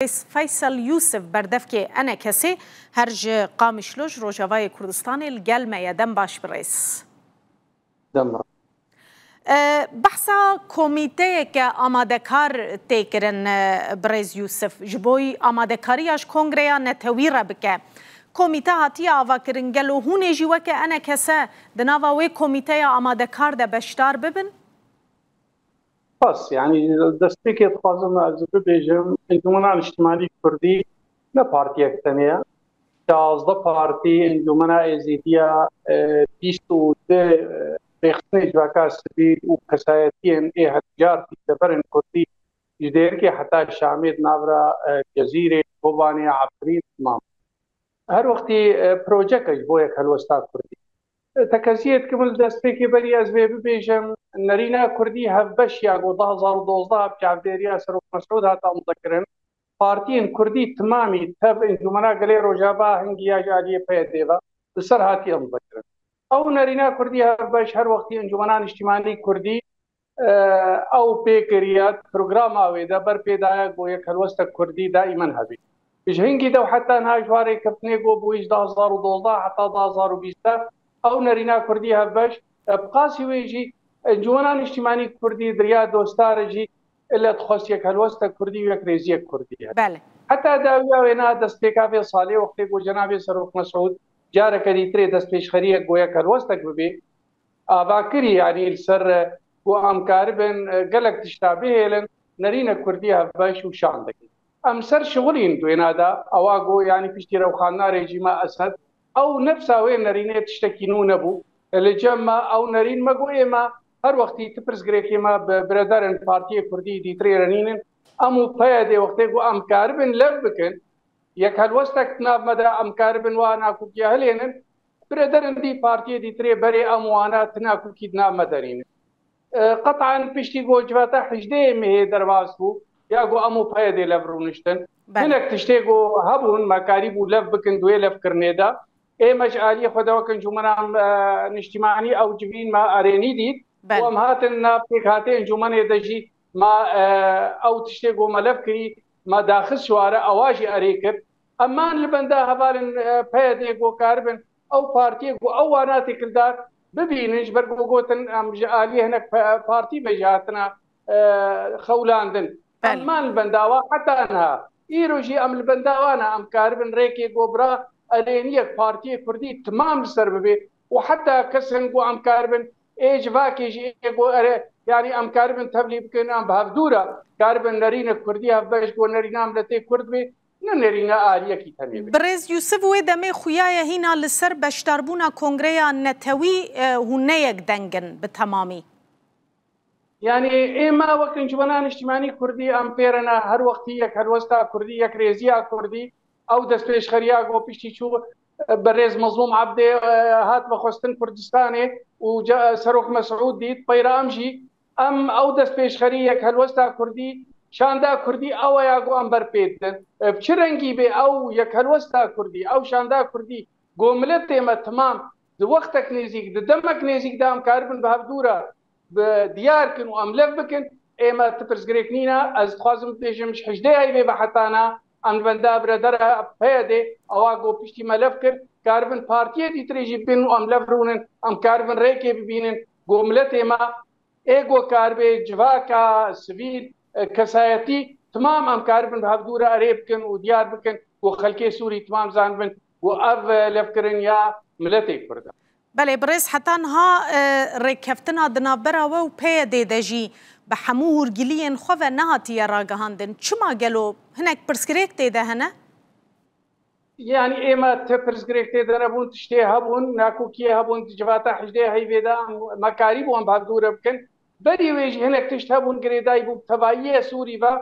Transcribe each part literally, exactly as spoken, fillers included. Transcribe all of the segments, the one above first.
Birêz Feysel Yûsif, berdevkê ENKSê, her ji Qamişlo ji Rojavayê Kurdistanê li gel me ye. Dem baş birêz. Dem baş. E, behsa komîteyeke amadekar tê kirin, e, birêz Yûsif, ji bo amadekariya ji kongreya netewî re bike. Komîte hatiye avakirin, gelo hûn ê jî weke ENKS di nava wê komîteya amadekar de beşdar bibin? Bas, yanî destpêkê dixwazim ez bibêjim, Encûmena Niştimanî Kurdî ne partiyek tenê ye. Şazdeh partî, Encûmena Êzîdiya, e, bîst û du, e, rêxistinê civaka sivîl û kesayetiyên ê hevjar dî deverên Kurdî ji Dêrikê heta Şamê di navra, e, Cezîrê, Kobanê, Efrîn, Mam. Her wextî, e, projeke ji bo yek helwesta Kurdî. E, tekeziyê dikim li destpêkê berî ez vê bibêjim, nerîna Kurdî hevbeş ya ku du hazar û dozdeh bi çavdêriya Serok Mesûd hat amzekirin, partiyên Kurdî timamî tev Encûmena Gelê Rojava hingî ya ji aliyê P Y D'ê ve li ser hatiye amzekirin. Ew nerîna Kurdî hevbeş her wextî Encûmena Niştimanî Kurdî, e, ew pê kiriye, programa wê de ber pê daye ku yek helwestek Kurdî daîmen hebî. Ji hingî de û heta niha ji van rêkeftinê ku bûyî ji du hazar û dozdeh heta du hazar û bîst de ew nerîna Kurdî hevbeş, e, bi qasî wê jî Encûmena Niştimanî Kurdî di riya dostare jî ile dixwest yek helwestek Kurdî û yek rêziyek Kurdî hebe. Belê. Heta dawiya wê niha destpêka vê salê wextê ku cenabê Serok Mesûd careke dîtirê destpêşxeriyek ku yek helwestek bibê, ava kirî, yanî li ser, e, ku em karibin, e, gelek tişta bihêlin, nerîne Kurdî hevbeş û şandekî. Em ser şixulîn di wêna de, ewa ku, yanî piştî rewxandina rejîma Esed, ew nefsa wê nerînê tiştekî nû nebû. E, li cem me ew nerîn me got, ê me her wextî ti pirsgirêkê me bi birederin partiyê Kurdî dîtirê re nînin, em û P Y D'ê wextê ku em karibin lev bikin, yek helwestek di nav me de em karibin wa nakokiya hilênin, birederin dî partiyê dîtirê berê em wana ti nakokî di nav me de nînin. E, qetan piştî ku civata hejdehê mehê derbas bû, ya ku em û P Y D'ê lev rûniştin. Belê. Hinek tiştê ku hebûn, me karîbû lev bikin di wê levkirinê de. Ê me ji aliyê xwe de wek encûmena, e, niştimanî ew civîn me erênî dît. Belê. Û em hatin nav pêkhatê encûmenê de jî me, e, ew tiştê ku me lev kirî, me daxist ji ware, ewa jî erê kir. Em man li benda hevalên, e, P Y D'ê ku karibin ew partiyê ku ew wana têkildar bibînin, ji ber ku gotin em ji aliyê hinek pe-, partî me jî hatine, e, xewlandin. Belê. Em man li benda wa heta niha. Îro jî em li benda wan e, em karibin rêkê ku bira erêniyek partiyê Kurdî timam li ser bibe û heta kesên ku em karibin ê civakê jî ê ku ere, yanî em karibin tevlî bikin, em bi hevdû re karibin nerînek Kurdî hevbeş ku nerîna miletê Kurd be, ne nerîna aliyekî tenê be. Birêz Yûsif, wê demê xuya ye hîna li ser beşdarbûna kongreya netewî, e, hûn ne yekdeng in bi temamî? Yanî ê me wek Encûmena Niştimanî Kurdî em pê re ne, her wextî yek helwesta Kurdî, yek rêziya Kurdî, ew destpêşxeriya ku piştî çû, e, birêz Mezlûm Ebdê, e, hat vexwestin Kurdistanê û ca-, Serok Mesûd dît, peyra em jî, em ew destpêşxerî yek helwesta Kurdî, şanda Kurdî ew e ya ku em ber pê didin. E, bi çi rengî bê ew yek helwesta Kurdî, ew şanda Kurdî, ku miletê me timam di wextek nêzîk, di demek nêzîk de em karibin bi hevdû re bi diyar kin û em lev bikin, ê me ti pirsgirêk nîne. Ez dixwazim bibêjim, ji hejdeh heyvê ve hetana em li benda biredera P Y D'ê, ewa ku piştî me lev kir, karibin partiyê dîtirê jî bin û em lev rûnin, em karibin rêkê bibînin, ku miletê me ê ku karibê civaka sivîl, e, kesayetî, timam em karibin bi hevdû re erê bikin û diyar bikin, ku xelkê Sûrî timam zanibin, ku ev, e, levkirin ya miletê Kurd e. Belê, birêz, heta niha, e, rêkeftina di navbera we û P Y D'ê de jî bi hemû hûrgiliyên xwe ve nehatiye ragihandin. Çima gelo hinek pirsgirêk tê de hene? Yanî ê me ti pirsgirêk tê de nebûn, tiştê hebûn, nakokiyê hebûn di civata hejdeh heyvê de em, me karîbû em bi hevdû re bikin. Berî wê jî hinek tişt hebûn, girêdayî bû bi tevayiyê Sûrî ve.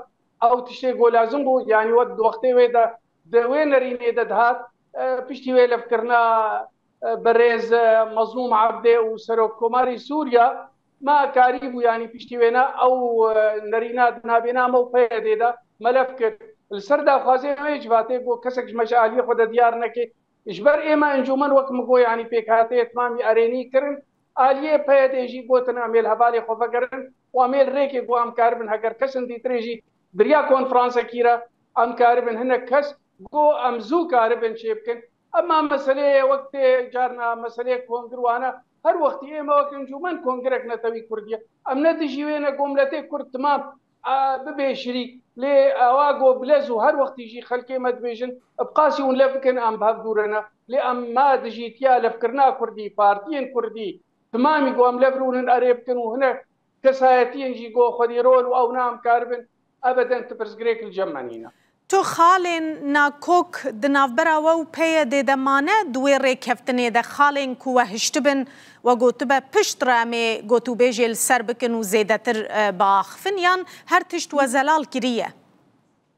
Ew tiştê ku lazim bû, yanî wek di wextê wê de, di wê nerînê de dihat, e, piştî wê levkirina, e, birêz, e, Mezlûm Ebdê û Serokkomarê Sûriya, me karîbû, yanî piştî wêna ew, e, nerîna di navbêna me û P Y D'ê de me lev kir. Li ser daxwazê me yê civatê ku kesek ji me ji aliyê xwe de diyar neke. Ji ber ê me encûmen wek min got, yanî pêkhateyê timamî erênî kirin. Aliyê P Y D'ê jî gotin em ê li hevalê xwe vegerin û em ê li rêkê ku em karibin heger kesin dîtirê jî di riya konferansekî re Em karibin hinek kes go em zû karibin çê bikin. Ema meseleyê wek tê carna meseleyê kongir wana her wextî ême wek encûmen kongirek netewî Kurdî ye. Em ne dijî wê ne go miletê Kurd timam, e, bibe şirîk. Lê ewa go bilez û her wextî jî xelkê me dibêjin, bi qasî hûn lev bikin em bi hev dû re ne. Lê em ma dijîtiya levkirina Kurdî, partiyên Kurdî, timamî go em lev rûnin erê bikin û hinek kesayetiyên jî go xwedî rol û ewna em karibin, ebeden ti pirsgirêk li cem me nîne. Tu xalên nakok di navbera we û P Y D'ê de mane di wê rêkeftinê de, xalên ku we hiştibin, we gotibe pişt re em ê gotûbêjê li ser bikin û zêdetir, e, biaxifin, yan her tişt we zelal kiriye?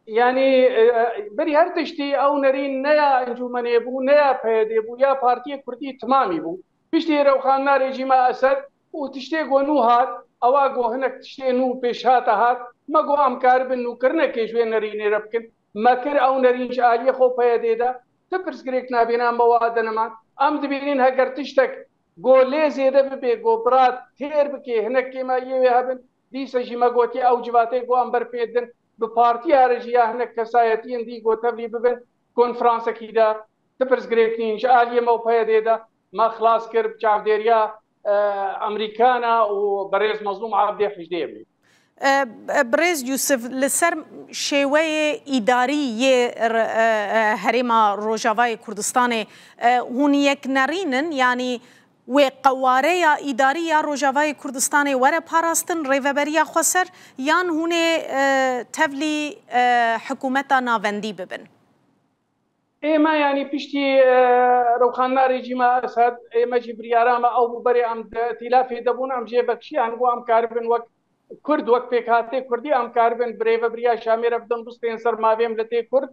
Yanî, e, berî her tiştî ew nerîn ne ya encûmenê bû, ne ya P Y D'ê bû, ya Partiyê Kurdî timamî bû. Piştî rewxanina rejîma Esed û tiştê ku nû hat, ewa ku hinek tiştê nû pêşhate hat, me got em karibin nûkirinekê ji wê nerînê re bikin. Me kir ew nerîn ji aliyê xwe P Y D'ê de. Ti pirsgirêk nabêne em bi wa de neman. Em dibînin heger tiştek ku lê zêde bibe, ku bira têr bike, hinek kêmayiyê wê hebin, dîsa jî me gotiye ew civatê ku em berpê din, bi partiya re jî ya hinek kesayetiyên dî ku tevlî bibin, konferansekî de ti pirsgirêk nîn ji aliyê me û P Y D'ê de me xilas kir bi çavdêriya, e, Amerîkana û berêz Mezlûm Abdê Hijdê bû. E, e, Birêz Yûsif, li ser şêweyê îdarî yê r-, e, e, Herêma Rojavayê Kurdistanê, e, hûn yek nerîn in, yanî wê qewareya îdarî ya Rojavayê Kurdistanê were parastin rêveberiya xweser, yan hûn ê, e, tevlî, e, hikûmeta navendî bibin? Ê me, yanî piştî, e, rewxanina rejîma Esed, ê me jî biryara me ew bû, berê em di îtîlafê de bûn, em jê vekişiyan, got em karibin wek Kurd, wek pêkhatê Kurdî, em karibin bi rêvebiriya Şamê re bidin bistên ser mavê miletê Kurd.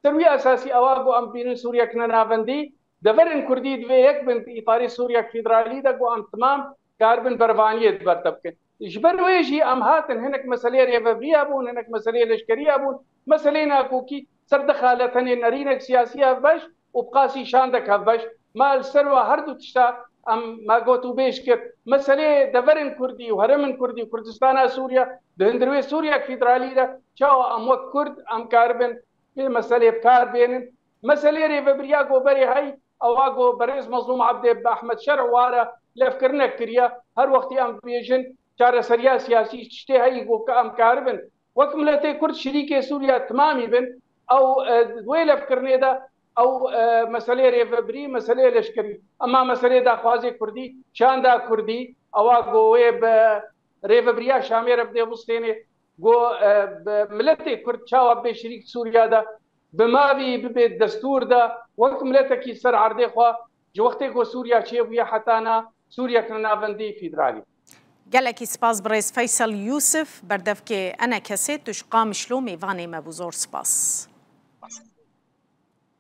Ser wî esasî ewa got em bînin Sûriyek ne navendî. Deverên Kurdî divê yek bin di îtarê Sûriyek federalî de, got em timam karibin bervaniyê di ber de bikin. Ji ber wê jî em hatin, hinek meseleyê rêvebiriya bûn, hinek meseleyê leşkeriya bûn, meseleyê nakokî ser du xale tenê nerînek siyasî hevbeş û bi qasî şandek hevbeş. Me li ser wa her du tişta em me gotûbêj kir. Meseleyê deverên Kurdî û herêmên Kurdî û Kurdistana Sûriye di hundirê Sûriyek federalî de çawa em wek Kurd em karibin vê meseleyê bi kar bênin. Meseleyê rêvebiriya ku berê hey, ewa ku berêz Mezlûm Ebdê bi Ehmed Şerh wa re levkirinek kiriye. Her wextî em dibêjin çareseriya siyasî tiştê heyî ku em karibin wek miletê Kurd şirîkê Sûriye timamî bin. Ew, e, di wê levkirinê de ew, e, meseleyê rêvebirî, meseleyê leşkerî. Ema meseleyê daxwazê Kurdî, şanda Kurdî, ewa ku wê bi rêvebiriya Şamê re bidê bistênê, ku, e, bi miletê Kurd çawa bê şirîk Sûriye de, bi mavî bibê destûr de, wek miletekî ser erdê xwe, ji wextê ku Sûriye çêbûye heta na Sûriyek navendî federalî. Gelekî spas birêz Feysel Yûsif, berdevkê Enekesê, tu ji Qamişlo mêvanê me bû, zor spas.